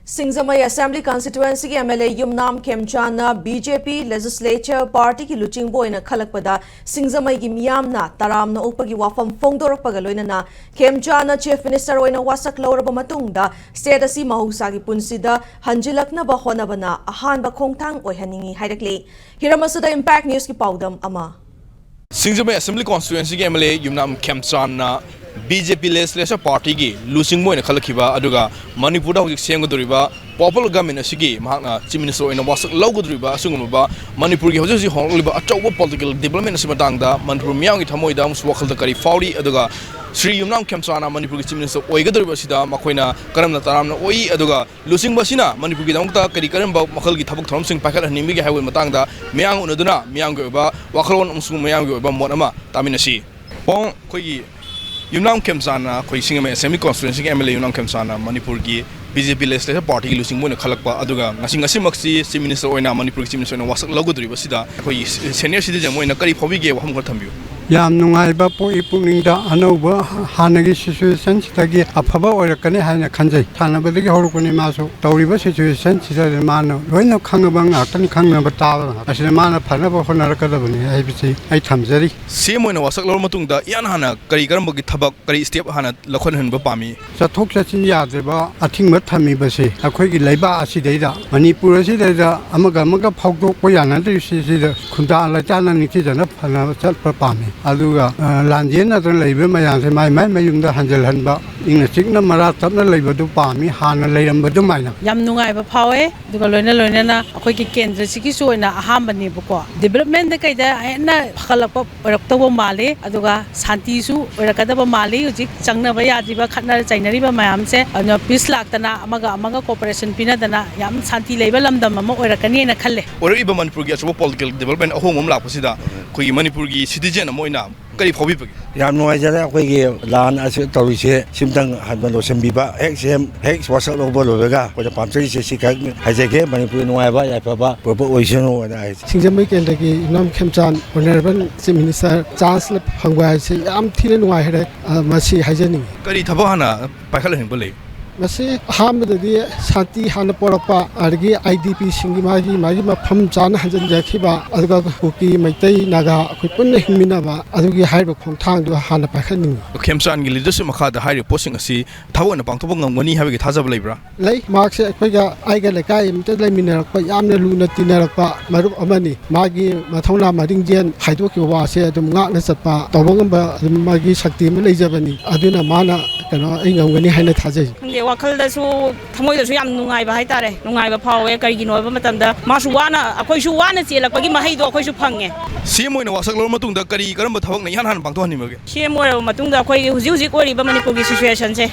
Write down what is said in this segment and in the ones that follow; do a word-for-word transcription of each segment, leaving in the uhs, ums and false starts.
ꯁꯤꯡꯖꯃꯩ Assembly Constituencyꯒꯤ MLA ꯌꯨꯝꯅꯥꯝ ꯈꯦꯝꯆꯥꯟꯅ BJP Legislature Partyꯒꯤ ꯂꯨꯆꯤꯡꯕ ꯑꯣꯏꯅ ꯈꯜꯂꯛꯄꯗ ꯁꯤꯡꯖꯃꯩꯒꯤ ꯃꯤꯌꯥꯝꯅ ꯇꯔꯥꯝꯅ ꯑꯣꯛꯄꯒꯤ ꯋꯥꯐꯝ ꯐꯣꯡꯗꯣꯔꯛꯄꯒ ꯂꯣꯏꯅꯅ ꯈꯦꯝꯆꯥꯟꯅ Chief Minister ꯑꯣꯏꯅ ꯋꯥꯁꯛ ꯂꯧꯔꯕ ꯃꯇꯨꯡꯗ state ꯑꯁꯤ ꯃꯍꯧꯁꯥꯒꯤ ꯄꯨꯟꯁꯤꯗ ꯍꯟꯖꯤꯜꯂꯛꯅꯕ ꯍꯣꯠꯅꯕꯅ ꯑꯍꯥꯟꯕ ꯈꯣꯡꯊꯥꯡ ꯑꯣꯏꯍꯟꯅꯤꯡꯏ ꯍꯥꯏꯔꯛꯂꯤ꯫ ꯍꯤꯔꯝ ꯑꯁꯤꯗ Impact Newsꯀꯤ ꯄꯥꯎꯗꯝ ꯑꯃ꯫ ꯁꯤꯡꯖꯃꯩ Assembly Constituencyꯒꯤ MLA ꯌꯨꯝꯅꯥꯝ ꯈꯦꯝꯆꯥꯟꯅ BJP Legislature Partyꯒꯤ ꯂꯨꯆꯤꯡꯕ ꯑꯣꯏꯅ ꯈꯜꯂꯛꯈꯤꯕ, ꯑꯗꯨꯒ ꯃꯅꯤꯄꯨꯔꯗ ꯍꯧꯖꯤꯛ ꯁꯦꯝꯒꯗꯧꯔꯤꯕ Popular Government ꯑꯁꯤꯒꯤ ꯃꯍꯥꯛꯅ Chief Minister ꯑꯣꯏꯅ ꯋꯥꯁꯛ ꯂꯧꯒꯗꯧꯔꯤꯕ ꯑꯁꯤꯒꯨꯝꯂꯕ ꯃꯅꯤꯄꯨꯔꯒꯤ ꯍꯧꯖꯤꯛ ꯍꯧꯖꯤꯛ ꯍꯣꯡꯂꯛꯂꯤꯕ ꯑꯆꯧꯕ political development ꯑꯁꯤ ꯃꯇꯥꯡꯗ ꯃꯅꯤꯄꯨꯔ ꯃꯤꯌꯥꯝꯒꯤ ꯊꯃꯣꯏꯗ ꯑꯃꯁꯨꯡ ꯋꯥꯈꯜꯗ ꯀꯔꯤ ꯐꯥꯎꯔꯤ, ꯑꯗꯨꯒ ꯁ꯭ꯔꯤ ꯌꯨꯝꯅꯥꯝ ꯈꯦꯝꯆꯥꯟꯅ ꯃꯅꯤꯄꯨꯔꯒꯤ Chief Minister ꯑꯣꯏꯒꯗꯧꯔꯤꯕ ꯑꯁꯤꯗ ꯃꯈꯣꯏꯅ ꯀꯔꯝꯅ ꯇꯔꯥꯝꯅ ꯑꯣꯛꯏ, ꯑꯗꯨꯒ ꯂꯨꯆꯤꯡꯕ ꯑꯁꯤꯅ ꯃꯅꯤꯄꯨꯔꯒꯤꯗꯃꯛꯇ ꯀꯔꯤ ꯀꯔꯝꯕ ꯃꯈꯜꯒꯤ ꯊꯕꯛ ꯊꯧꯔꯝꯁꯤꯡ ꯄꯥꯏꯈꯠꯍꯟꯅꯤꯡꯕꯒꯦ ꯍꯥꯏꯕꯒꯤ ꯃꯇꯥꯡꯗ ꯃꯤꯌꯥꯝ ꯎꯅꯗꯨꯅ ꯃꯤꯌꯥꯝꯒꯤ ꯑꯣꯏꯕ ꯋꯥꯈꯜꯂꯣꯟ ꯑꯃꯁꯨꯡ ꯃꯤꯌꯥꯝꯒꯤ ꯑꯣꯏꯕ ꯃꯣꯠ ꯑꯃ ꯇꯥꯃꯤꯟꯅꯁꯤ꯫ ꯄꯣꯡ ꯑꯩꯈꯣꯏꯒꯤ ꯌꯨꯝꯅꯥꯝ ꯈꯦꯝꯆꯥꯟꯅ, ꯑꯩꯈꯣꯏ ꯁꯤꯡꯖꯃꯩ Assembly Constituencyꯒꯤ MLA ꯌꯨꯝꯅꯥꯝ ꯈꯦꯝꯆꯥꯟꯅ ꯃꯅꯤꯄꯨꯔꯒꯤ BJP Legislature Partyꯒꯤ ꯂꯨꯆꯤꯡꯕ ꯑꯣꯏꯅ ꯈꯜꯂꯛꯄ, ꯑꯗꯨꯒ ꯉꯁꯤ ꯉꯁꯤꯃꯛꯁꯤ Chief Minister ꯑꯣꯏꯅ, ꯃꯅꯤꯄꯨꯔꯒꯤ Chief Minister ꯑꯣꯏꯅ ꯋꯥꯁꯛ ꯂꯧꯒꯗꯧꯔꯤꯕꯁꯤꯗ ꯑꯩꯈꯣꯏꯒꯤ senior citizen ꯑꯃ ꯑꯣꯏꯅ ꯀꯔꯤ ꯐꯥꯎꯕꯤꯒꯦ? ꯋꯥꯐꯝ ꯈꯔ ꯊꯝꯕꯤꯌꯨ꯫ ꯌꯥꯝ ꯅꯨꯡꯉꯥꯏꯕ ꯄꯣꯛꯏ ꯄꯨꯛꯅꯤꯡꯗ꯫ ꯑꯅꯧꯕ ꯍꯥꯟꯅꯒꯤ situationꯁꯤꯗꯒꯤ ꯑꯐꯕ ꯑꯣꯏꯔꯛꯀꯅꯤ ꯍꯥꯏꯅ ꯈꯟꯖꯩ꯫ ꯁꯥꯟꯅꯕꯗꯒꯤ ꯍꯧꯔꯛꯄꯅꯤ ꯃꯥꯁꯨ꯫ ꯇꯧꯔꯤꯕ situationꯁꯤꯗ ꯃꯥꯅ ꯂꯣꯏꯅ ꯈꯪꯉꯕ ꯉꯥꯛꯇꯅꯤ, ꯈꯪꯅꯕ ꯇꯥꯕ ꯉꯥꯛꯇꯅꯤ꯫ ꯑꯁꯤꯗ ꯃꯥꯅ ꯐꯅꯕ ꯍꯣꯠꯅꯔꯛꯀꯗꯕꯅꯤ ꯍꯥꯏꯕꯁꯤ ꯑꯩ ꯊꯝꯖꯔꯤ꯫ CM ꯑꯣꯏꯅ ꯋꯥꯁꯛ ꯂꯧꯔꯕ ꯃꯇꯨꯡꯗ ꯏꯍꯥꯟ ꯍꯥꯟꯅ ꯀꯔꯤ ꯀꯔꯝꯕꯒꯤ ꯊꯕꯛ, ꯀꯔꯤ step ꯍꯥꯟꯅ ꯂꯧꯈꯠꯍꯟꯕ ꯄꯥꯝꯃꯤ? ꯆꯠꯊꯣꯛ ꯆꯠꯁꯤꯟ ꯌꯥꯗ꯭ꯔꯤꯕ, ꯑꯊꯤꯡꯕ ꯊꯝꯃꯤꯕꯁꯤ ꯑꯩꯈꯣꯏꯒꯤ ꯂꯩꯕꯥꯛ ꯑꯁꯤꯗꯩꯗ, ꯃꯅꯤꯄꯨꯔ ꯑꯁꯤꯗꯩꯗ ꯑꯃꯒ ꯑꯃꯒ ꯐꯥꯎꯗꯣꯛꯄ ꯌꯥꯅꯗ꯭ꯔꯤꯕꯁꯤ, ꯁꯤꯗ ꯈꯨꯟꯗꯥ ꯂꯩꯇꯥꯅ ꯅꯤꯡꯊꯤꯖꯅ ꯐꯅꯕ ꯆꯠꯄ ꯄꯥꯝꯃꯤ꯫ ꯑꯗꯨꯒ, ꯑ, ꯂꯥꯟꯖꯦꯟꯅꯗꯅ ꯂꯩꯔꯤꯕ ꯃꯌꯥꯝꯁꯦ ꯃꯥꯏ ꯃꯥꯏ ꯃꯌꯨꯝꯗ ꯍꯟꯖꯤꯜꯍꯟꯕ, ꯏꯪꯅ ꯆꯤꯛꯅ ꯃꯔꯥ ꯇꯞꯅ ꯂꯩꯕꯗꯨ ꯄꯥꯝꯃꯤ, ꯍꯥꯟꯅ ꯂꯩꯔꯝꯕ ꯑꯗꯨꯃꯥꯏꯅ꯫ ꯌꯥꯝ ꯅꯨꯡꯉꯥꯏꯕ ꯐꯥꯎꯋꯦ꯫ ꯑꯗꯨꯒ ꯂꯣꯏꯅ ꯂꯣꯏꯅꯅ ꯑꯩꯈꯣꯏꯒꯤ ꯀꯦꯟꯗ꯭ꯔꯁꯤꯒꯤꯁꯨ ꯑꯣꯏꯅ ꯑꯍꯥꯟꯕꯅꯦꯕꯀꯣ꯫ Developmentꯗ ꯀꯩꯗ ꯍꯦꯟꯅ ꯐꯒꯠꯂꯛꯄ ꯑꯣꯏꯔꯛꯇꯧꯕ ꯃꯥꯜꯂꯤ꯫ ꯑꯗꯨꯒ ꯁꯥꯟꯇꯤꯁꯨ ꯑꯣꯏꯔꯛꯀꯗꯕ ꯃꯥꯜꯂꯤ꯫ ꯍꯧꯖꯤꯛ ꯆꯪꯅꯕ ꯌꯥꯗ꯭ꯔꯤꯕ, ꯈꯠꯅ ꯆꯩꯅꯔꯤꯕ ꯃꯌꯥꯝꯁꯦ, ꯑꯗꯨꯅ peace ꯂꯥꯛꯇꯅ ꯑꯃꯒ ꯑꯃꯒ cooperation ꯄꯤꯅꯗꯅ ꯌꯥꯝ ꯁꯥꯟꯇꯤ ꯂꯩꯕ ꯂꯝꯗꯝ ꯑꯃ ꯑꯣꯏꯔꯛꯀꯅꯤꯅ ꯈꯜꯂꯦ꯫ ꯑꯣꯏꯔꯛꯂꯤꯕ ꯃꯅꯤꯄꯨꯔꯒꯤ ꯑꯆꯧꯕ political development ꯑꯍꯣꯡꯕ ꯑꯃ ꯂꯥꯛꯄꯁꯤꯗ ꯑꯩꯈꯣꯏꯒꯤ ꯃꯅꯤꯄꯨꯔꯒꯤ citizen ꯑꯃ ꯑꯣꯏꯅ ꯀꯔꯤ ꯐꯥꯎꯕꯤꯕꯒꯦ? ꯌꯥꯝ ꯅꯨꯡꯉꯥꯏꯖꯔꯦ꯫ ꯑꯩꯈꯣꯏꯒꯤ ꯂꯥꯟ ꯑꯁꯤ ꯇꯧꯔꯤꯁꯦ ꯁꯤꯝꯇꯪ ꯍꯟꯅ ꯂꯣꯏꯁꯤꯟꯕꯤꯕ, ꯍꯦꯛ CM ꯍꯦꯛ ꯋꯥꯁꯛ ꯂꯧꯕ ꯂꯣꯏꯕꯒ ꯑꯩꯈꯣꯏꯅ ꯄꯥꯝꯖꯔꯤꯁꯦ ꯁꯤ ꯈꯛ ꯍꯥꯏꯖꯒꯦ꯫ ꯃꯅꯤꯄꯨꯔꯒꯤ ꯅꯨꯡꯉꯥꯏꯕ ꯌꯥꯏꯐꯕ ꯄꯨꯔꯛꯄ ꯑꯣꯏꯁꯅꯨ ꯍꯥꯏꯅ ꯍꯥꯏꯖꯒꯦ꯫ ꯁꯤꯡꯖꯃꯩ ꯀꯦꯟꯗ꯭ꯔꯒꯤ ꯌꯨꯝꯅꯥꯝ ꯈꯦꯝꯆꯥꯟ Honourable Chief Minister chance ꯐꯪꯕ ꯍꯥꯏꯁꯦ ꯌꯥꯝ ꯊꯤꯅ ꯅꯨꯡꯉꯥꯏꯈ꯭ꯔꯦ꯫ ꯑ, ꯃꯁꯤ ꯍꯥꯏꯖꯅꯤꯡꯉꯤ꯫ ꯀꯔꯤ ꯊꯕꯛ ꯍꯥꯟꯅ ꯄꯥꯏꯈꯠꯍꯟꯅꯤꯡꯕ ꯂꯩ? ꯃꯁꯤ ꯑꯍꯥꯟꯕꯗꯗꯤ ꯁꯥꯟꯇꯤ ꯍꯥꯟꯅ ꯄꯣꯔꯛꯄ, ꯑꯗꯒꯤ ꯑꯥꯏ ꯗꯤ ꯄꯤꯁꯤꯡꯒꯤ ꯃꯥꯒꯤ, ꯃꯥꯒꯤ ꯃꯐꯝ ꯆꯥꯅ ꯍꯟꯖꯤꯟꯖꯈꯤꯕ, ꯑꯗꯨꯒ ꯀꯨꯀꯤ, ꯃꯩꯇꯩ, ꯅꯥꯒꯥ ꯑꯩꯈꯣꯏ ꯄꯨꯟꯅ ꯍꯤꯡꯃꯤꯟꯅꯕ, ꯑꯗꯨꯒꯤ ꯍꯥꯏꯔꯤꯕ ꯈꯣꯡꯊꯥꯡꯗꯨ ꯍꯥꯟꯅ ꯄꯥꯏꯈꯠꯅꯤꯡꯏ꯫ ꯈꯦꯝꯆꯥꯟꯒꯤ ꯂꯤꯗꯔꯁꯤꯞ ꯃꯈꯥꯗ ꯍꯥꯏꯔꯤꯕ ꯄꯣꯠꯁꯤꯡ ꯑꯁꯤ ꯊꯕꯛ ꯑꯣꯏꯅ ꯄꯥꯡꯊꯣꯛꯄ ꯉꯝꯒꯅꯤ ꯍꯥꯏꯕꯒꯤ ꯊꯥꯖꯕ ꯂꯩꯕ꯭ꯔꯥ? ꯂꯩ꯫ ꯃꯍꯥꯛꯁꯦ ꯑꯩꯈꯣꯏꯒ, ꯑꯩꯒ ꯂꯩꯀꯥꯏ ꯑꯃꯇ ꯂꯩꯃꯤꯟꯅꯔꯛꯄ, ꯌꯥꯝꯅ ꯂꯨꯅ ꯇꯤꯟꯅꯔꯛꯄ ꯃꯔꯨꯞ ꯑꯃꯅꯤ꯫ ꯃꯥꯒꯤ ꯃꯊꯧꯅꯥ ꯃꯔꯤꯡꯖꯦꯜ ꯍꯥꯏꯗꯣꯛꯈꯤꯕ ꯋꯥꯁꯦ ꯑꯗꯨꯝ ꯉꯥꯛꯅ ꯆꯠꯄ, ꯇꯧꯕ ꯉꯝꯕ ꯑꯗꯨꯝ ꯃꯥꯒꯤ ꯁꯛꯇꯤ ꯑꯃ ꯂꯩꯖꯕꯅꯤ꯫ ꯑꯗꯨꯅ ꯃꯥꯅ, ꯀꯩꯅꯣ, ꯑꯩ ꯉꯝꯒꯅꯤ ꯍꯥꯏꯅ ꯊꯥꯖꯩ꯫ ꯈꯪꯗꯦ, ꯋꯥꯈꯜꯗꯁꯨ, ꯊꯃꯣꯏꯗꯁꯨ ꯌꯥꯝ ꯅꯨꯡꯉꯥꯏꯕ ꯍꯥꯏꯇꯥꯔꯦ, ꯅꯨꯡꯉꯥꯏꯕ ꯐꯥꯎꯋꯦ꯫ ꯀꯔꯤꯒꯤꯅꯣ ꯍꯥꯏꯕ ꯃꯇꯝꯗ, ꯃꯥꯁꯨ ꯋꯥꯅ, ꯑꯩꯈꯣꯏꯁꯨ ꯋꯥꯅ ꯆꯦꯜꯂꯛꯄꯒꯤ ꯃꯍꯩꯗꯣ ꯑꯩꯈꯣꯏꯁꯨ ꯐꯪꯉꯦ꯫ ꯁꯤ ꯑꯦꯝ ꯑꯣꯏꯅ ꯋꯥꯁꯛ ꯂꯧꯔ ꯃꯇꯨꯡꯗ ꯀꯔꯤ, ꯀꯔꯝꯕ ꯊꯕꯛꯅ ꯏꯍꯥꯟ ꯍꯥꯟꯅ ꯄꯥꯡꯊꯣꯛꯍꯟꯅꯤꯡꯕꯒꯦ? ꯁꯤ ꯑꯦꯝ ꯑꯣꯏꯔꯕ ꯃꯇꯨꯡꯗ ꯑꯩꯈꯣꯏꯒꯤ ꯍꯧꯖꯤꯛ ꯍꯧꯖꯤꯛ ꯑꯣꯏꯔꯤꯕ ꯃꯅꯤꯄꯨꯔꯒꯤ ꯁꯤꯆꯨꯋꯦꯁꯟꯁꯦ,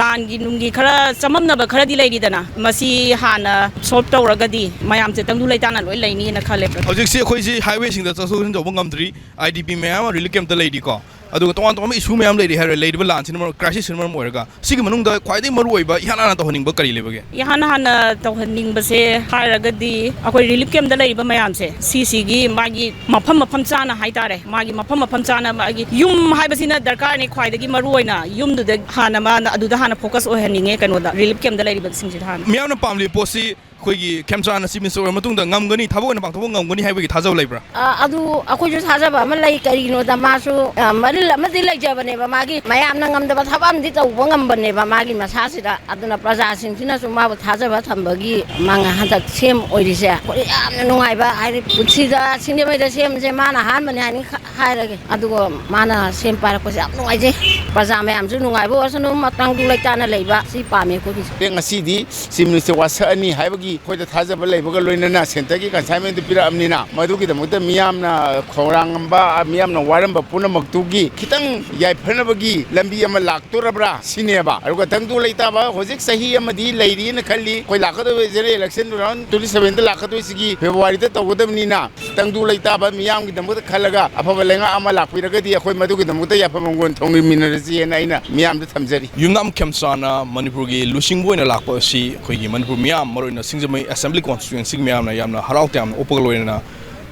ꯂꯥꯟꯒꯤ ꯅꯨꯡꯒꯤ ꯈꯔ ꯆꯃꯝꯅꯕ ꯈꯔꯗꯤ ꯂꯩꯔꯤꯗꯅ, ꯃꯁꯤ ꯍꯥꯟꯅ ꯁꯣꯜꯕ ꯇꯧꯔꯒꯗꯤ ꯃꯌꯥꯝꯁꯦ ꯇꯪꯗꯨ ꯂꯩꯇꯥꯅ ꯂꯣꯏ ꯂꯩꯅꯤꯅ ꯈꯜꯂꯦ꯫ ꯍꯧꯖꯤꯛꯁꯤ ꯑꯩꯈꯣꯏꯁꯤ ꯍꯥꯏꯋꯦꯁꯤꯡꯗ ꯆꯠꯊꯣꯛ ꯆꯠꯁꯤꯟ ꯇꯧꯕ ꯉꯝꯗ꯭ꯔꯤ, ꯑꯥꯏ ꯗꯤ ꯄꯤ ꯃꯌꯥꯝ ꯑꯃ ꯔꯤꯂꯤꯐ ꯀꯦꯝꯞꯇ ꯂꯩꯔꯤꯀꯣ, ꯑꯗꯨꯒ ꯇꯣꯉꯥꯟ ꯇꯣꯉꯥꯟꯕ ꯏꯁꯨ ꯃꯌꯥꯝ ꯂꯩꯔꯤ ꯍꯥꯏꯔꯦ, ꯂꯩꯔꯤꯕ ꯂꯥꯟꯁꯤꯅ ꯃꯔꯝ, ꯀ꯭ꯔꯥꯏꯁꯤꯁꯁꯤꯅ ꯃꯔꯝ ꯑꯣꯏꯔꯒ꯫ ꯁꯤꯒꯤ ꯃꯅꯨꯡꯗ ꯈ꯭ꯋꯥꯏꯗꯒꯤ ꯃꯔꯨꯑꯣꯏꯕ ꯏꯍꯥꯟ ꯍꯥꯟꯅ ꯇꯧꯍꯟꯅꯤꯡꯕ ꯀꯔꯤ ꯂꯩꯕꯒꯦ? ꯏꯍꯥꯟ ꯍꯥꯟꯅ ꯇꯧꯍꯟꯅꯤꯡꯕꯁꯦ ꯍꯥꯏꯔꯒꯗꯤ, ꯑꯩꯈꯣꯏ ꯔꯤꯂꯤꯐ ꯀꯦꯝꯞꯇ ꯂꯩꯔꯤꯕ ꯃꯌꯥꯝꯁꯦ, ꯁꯤꯁꯤꯒꯤ ꯃꯥꯒꯤ ꯃꯐꯝ ꯃꯐꯝ ꯆꯥꯅ ꯍꯥꯏꯇꯥꯔꯦ, ꯃꯥꯒꯤ ꯃꯐꯝ ꯃꯐꯝ ꯆꯥꯅ ꯃꯥꯒꯤ ꯌꯨꯝ ꯍꯥꯏꯕꯁꯤꯅ ꯗꯔꯀꯥꯔꯅꯤ꯫ ꯈ꯭ꯋꯥꯏꯗꯒꯤ ꯃꯔꯨꯑꯣꯏꯅ ꯌꯨꯝꯗꯨꯗ ꯍꯥꯟꯅ ꯃꯥꯅ, ꯑꯗꯨꯗ ꯍꯥꯟꯅ ꯐꯣꯀꯁ ꯑꯣꯏꯍꯟꯅꯤꯡꯉꯦ, ꯀꯩꯅꯣꯗ, ꯔꯤꯂꯤꯐ ꯀꯦꯝꯞꯇ ꯂꯩꯔꯤꯕꯁꯤꯡꯁꯤꯗ ꯍꯥꯟꯅ꯫ ꯃꯤꯌꯥꯝꯅ ꯄꯥꯝꯂꯤꯕ ꯄꯣꯠꯁꯤ ꯑꯩꯈꯣꯏꯒꯤ ꯈꯦꯝꯆꯥꯟꯅ ꯆꯤꯐ ꯃꯤꯅꯤꯁꯇꯔ ꯑꯣꯏꯔ ꯃꯇꯨꯡꯗ ꯉꯝꯒꯅꯤ, ꯊꯕꯛ ꯑꯣꯏꯅ ꯄꯥꯡꯊꯣꯛꯄ ꯉꯝꯒꯅꯤ ꯍꯥꯏꯕꯒꯤ ꯊꯥꯖꯕ ꯂꯩꯕ꯭ꯔꯥ? ꯑ, ꯑꯗꯨ ꯑꯩꯈꯣꯏꯁꯨ ꯊꯥꯖꯕ ꯑꯃ ꯂꯩ꯫ ꯀꯔꯤꯒꯤꯅꯣꯗ, ꯃꯥꯁꯨ, ꯑ, ꯃꯔꯤꯜ ꯑꯃꯗꯤ ꯂꯩꯖꯕꯅꯦꯕ, ꯃꯥꯒꯤ ꯃꯌꯥꯝꯅ ꯉꯝꯗꯕ ꯊꯕꯛ ꯑꯃꯗꯤ ꯇꯧꯕ ꯉꯝꯕꯅꯦꯕ ꯃꯥꯒꯤ ꯃꯁꯥꯁꯤꯗ꯫ ꯑꯗꯨꯅ ꯄ꯭ꯔꯖꯥꯁꯤꯡꯁꯤꯅꯁꯨ ꯃꯥꯕꯨ ꯊꯥꯖꯕ ꯊꯝꯕꯒꯤ ꯃꯥꯅ ꯍꯟꯗꯛ ꯁꯤ ꯑꯦꯝ ꯑꯣꯏꯔꯤꯁꯦ ꯑꯩꯈꯣꯏ ꯌꯥꯝꯅ ꯅꯨꯡꯉꯥꯏꯕ ꯍꯥꯏꯗꯤ, ꯄꯨꯟꯁꯤꯗ ꯁꯤꯡꯖꯃꯩꯗ ꯁꯤ ꯑꯦꯝꯁꯦ ꯃꯥꯅ ꯑꯍꯥꯟꯕꯅꯤ ꯍꯥꯏꯅ ꯈ-, ꯍꯥꯏꯔꯒꯦ꯫ ꯑꯗꯨꯒ ꯃꯥꯅ ꯁꯤ ꯑꯦꯝ ꯄꯥꯏꯔꯛꯄꯁꯦ ꯌꯥꯝ ꯅꯨꯡꯉꯥꯏꯖꯩ꯫ ꯄ꯭ꯔꯖꯥ ꯃꯌꯥꯝꯁꯨ ꯅꯨꯡꯉꯥꯏꯕ ꯑꯣꯏꯔꯁꯅꯨ, ꯃꯇꯥꯡꯗꯨ ꯂꯩꯇꯥꯅ ꯂꯩꯕ, ꯁꯤ ꯄꯥꯝꯃꯦ ꯑꯩꯈꯣꯏꯒꯤꯁꯨ꯫ ꯑꯦ, ꯉꯁꯤꯗꯤ ꯆꯤꯐ ꯃꯤꯅꯤꯁꯇꯔ ꯋꯥꯁꯛꯑꯅꯤ ꯍꯥꯏꯕꯒꯤ ꯑꯩꯈꯣꯏꯗ ꯊꯥꯖꯕ ꯂꯩꯕꯒ ꯂꯣꯏꯅꯅ ꯁꯦꯟꯇꯔꯒꯤ ꯀꯟꯁꯥꯏꯟꯃꯦꯟꯗꯨ ꯄꯤꯔꯛꯑꯕꯅꯤꯅ, ꯃꯗꯨꯒꯤꯗꯃꯛꯇ ꯃꯤꯌꯥꯝꯅ ꯈꯧꯔꯥꯡꯉꯝꯕ, ꯃꯤꯌꯥꯝꯅ ꯋꯥꯔꯝꯕ ꯄꯨꯝꯅꯃꯛꯇꯨꯒꯤ ꯈꯤꯇꯪ ꯌꯥꯏꯐꯅꯕꯒꯤ ꯂꯝꯕꯤ ꯑꯃ ꯂꯥꯛꯇꯣꯔꯕ꯭ꯔꯥ ꯁꯤꯅꯦꯕ꯫ ꯑꯗꯨꯒ ꯇꯪꯗꯨ ꯂꯩꯇꯥꯕ ꯍꯧꯖꯤꯛ ꯆꯍꯤ ꯑꯃꯗꯤ ꯂꯩꯔꯤꯅ ꯈꯜꯂꯤ꯫ ꯑꯩꯈꯣꯏ ꯂꯥꯛꯀꯗꯧꯕ general election two thousand twenty ꯁꯚꯦꯟꯗ ꯂꯥꯛꯀꯗꯣꯏꯁꯤꯒꯤ ꯐꯦꯕ꯭ꯔꯨꯋꯥꯔꯤꯗ ꯇꯧꯒꯗꯕꯅꯤꯅ, ꯇꯪꯗꯨ ꯂꯩꯇꯥꯕ ꯃꯤꯌꯥꯝꯒꯤꯗꯃꯛꯇ ꯈꯜꯂꯒ ꯑꯐꯕ ꯂꯩꯉꯥꯛ ꯑꯃ ꯂꯥꯛꯄꯤꯔꯒꯗꯤ ꯑꯩꯈꯣꯏ ꯃꯗꯨꯒꯤꯗꯃꯛꯇ ꯌꯥꯏꯐ ꯃꯪꯒꯣꯜ ꯊꯣꯡꯃꯤꯟꯅꯔꯁꯤꯅ ꯑꯩꯅ ꯃꯤꯌꯥꯝꯗ ꯊꯝꯖꯔꯤ꯫ ꯌꯨꯝꯅꯥꯝ ꯈꯦꯝꯆꯥꯟꯅ ꯃꯅꯤꯄꯨꯔꯒꯤ ꯂꯨꯆꯤꯡꯕ ꯑꯣꯏꯅ ꯂꯥꯛꯄ ꯑꯁꯤ ꯑꯩꯈꯣꯏꯒꯤ ꯃꯅꯤꯄꯨꯔ ꯃꯤꯌꯥꯝ, ꯃꯔꯨꯑꯣꯏꯅ ꯁꯤꯡꯖꯃꯩ ꯑꯦꯁꯦꯝꯕ꯭ꯂꯤ ꯀꯣꯟꯁꯇꯤꯇ꯭ꯋꯦꯟꯁꯤꯒꯤ ꯃꯤꯌꯥꯝꯅ ꯌꯥꯝꯅ ꯍꯔꯥꯎ ꯇꯌꯥꯝꯅ ꯑꯣꯛꯄꯒ ꯂꯣꯏꯅꯅ,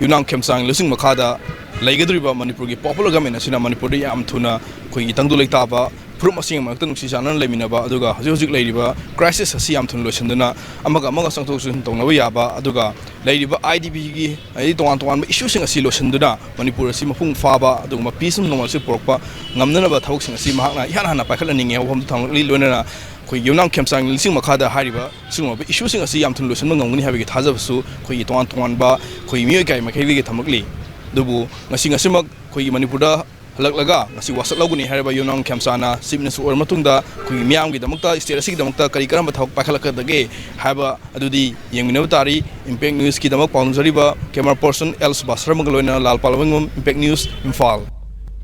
ꯌꯨꯝꯅꯥꯝ ꯈꯦꯝꯆꯥꯟꯒꯤ ꯂꯨꯆꯤꯡ ꯃꯈꯥꯗ ꯂꯩꯒꯗꯧꯔꯤꯕ ꯃꯅꯤꯄꯨꯔꯒꯤ ꯄꯣꯄꯨꯂꯔ ꯒꯃꯦꯟ ꯑꯁꯤꯅ ꯃꯅꯤꯄꯨꯔꯗ ꯌꯥꯝ ꯊꯨꯅ ꯑꯩꯈꯣꯏꯒꯤ ꯇꯪꯗꯨ ꯂꯩꯇꯥꯕ ꯐꯨꯔꯨꯞ ꯃꯁꯦꯟ ꯃꯔꯛꯇ ꯅꯨꯡꯁꯤ ꯆꯥꯟꯅꯅ ꯂꯩꯃꯤꯟꯅꯕ, ꯑꯗꯨꯒ ꯍꯧꯖꯤꯛ ꯍꯧꯖꯤꯛ ꯂꯩꯔꯤꯕ crisis ꯑꯁꯤ ꯌꯥꯝ ꯊꯨꯅ ꯂꯣꯏꯁꯤꯟꯗꯨꯅ ꯑꯃꯒ ꯑꯃꯒ ꯆꯪꯊꯣꯛ ꯆꯪꯁꯤꯟ ꯇꯧꯅꯕ ꯌꯥꯕ, ꯑꯗꯨꯒ ꯂꯩꯔꯤꯕ IDPꯒꯤ, ꯍꯥꯏꯗꯤ ꯇꯣꯉꯥꯟ ꯇꯣꯉꯥꯟꯕ issueꯁꯤꯡ ꯑꯁꯤ ꯂꯣꯏꯁꯤꯟꯗꯨꯅ ꯃꯅꯤꯄꯨꯔ ꯑꯁꯤ ꯃꯄꯨꯡ ꯐꯥꯕ ꯑꯗꯨꯒꯨꯝꯕ peace and normal ꯑꯁꯤ ꯄꯨꯔꯛꯄ ꯉꯝꯅꯅꯕ ꯊꯕꯛꯁꯤꯡ ꯑꯁꯤ ꯃꯍꯥꯛꯅ ꯏꯍꯥꯟ ꯍꯥꯟꯅ ꯄꯥꯏꯈꯠꯍꯟꯅꯤꯡꯉꯦ ꯍꯥꯏꯕ ꯋꯥꯐꯝꯗꯨ ꯊꯝꯂꯛꯂꯤ꯫ ꯂꯣꯏꯅꯅ ꯑꯩꯈꯣꯏ ꯌꯨꯝꯅꯥꯝ ꯈꯦꯝꯆꯥꯡ ꯂꯤꯁꯤꯡ ꯃꯈꯥꯗ ꯍꯥꯏꯔꯤꯕ ꯁꯤꯒꯨꯝꯂꯕ issueꯁꯤꯡ ꯑꯁꯤ ꯌꯥꯝ ꯊꯨꯅ ꯂꯣꯏꯁꯤꯟꯕ ꯉꯝꯒꯅꯤ ꯍꯥꯏꯕꯒꯤ ꯊꯥꯖꯕꯁꯨ ꯑꯩꯈꯣꯏꯒꯤ ꯇꯣꯉꯥꯟ ꯇꯣꯉꯥꯟꯕ ꯑꯩꯈꯣꯏꯒꯤ ꯃꯤꯑꯣꯏ ꯀꯌꯥ ꯃꯥꯏꯀꯩꯗꯒꯤ ꯊꯝꯂꯛꯂꯤ꯫ ꯑꯗꯨꯕꯨ ꯉꯁꯤ ꯉꯁꯤꯃꯛ ꯑꯩꯈꯣꯏꯒꯤ ꯃꯅꯤꯄꯨꯔꯗ ꯍꯜꯂꯛꯂꯒ ꯉꯁꯤ ꯋꯥꯁꯛ ꯂꯧꯒꯅꯤ ꯍꯥꯏꯔꯤꯕ ꯌꯨꯝꯅꯥꯝ ꯈꯦꯝꯆꯥꯅ Chief Minister ꯑꯣꯏꯔ ꯃꯇꯨꯡꯗ ꯑꯩꯈꯣꯏꯒꯤ ꯃꯤꯌꯥꯝꯒꯤꯗꯃꯛꯇ, state ꯑꯁꯤꯒꯤꯗꯃꯛꯇ ꯀꯔꯤ ꯀꯔꯝꯕ ꯊꯕꯛ ꯄꯥꯏꯈꯠꯂꯛꯀꯗꯒꯦ ꯍꯥꯏꯕ ꯑꯗꯨꯗꯤ ꯌꯦꯡꯃꯤꯟꯅꯕ ꯇꯥꯔꯤ꯫ Impact Newsꯀꯤꯗꯃꯛ ꯄꯥꯎꯗꯝꯖꯔꯤꯕ camera person L Subhas ꯁꯔꯃꯒ ꯂꯣꯏꯅꯅ ꯂꯥꯜꯄꯥꯜ ꯋꯥꯉꯝ, Impact News, ꯏꯝꯐꯥꯜ꯫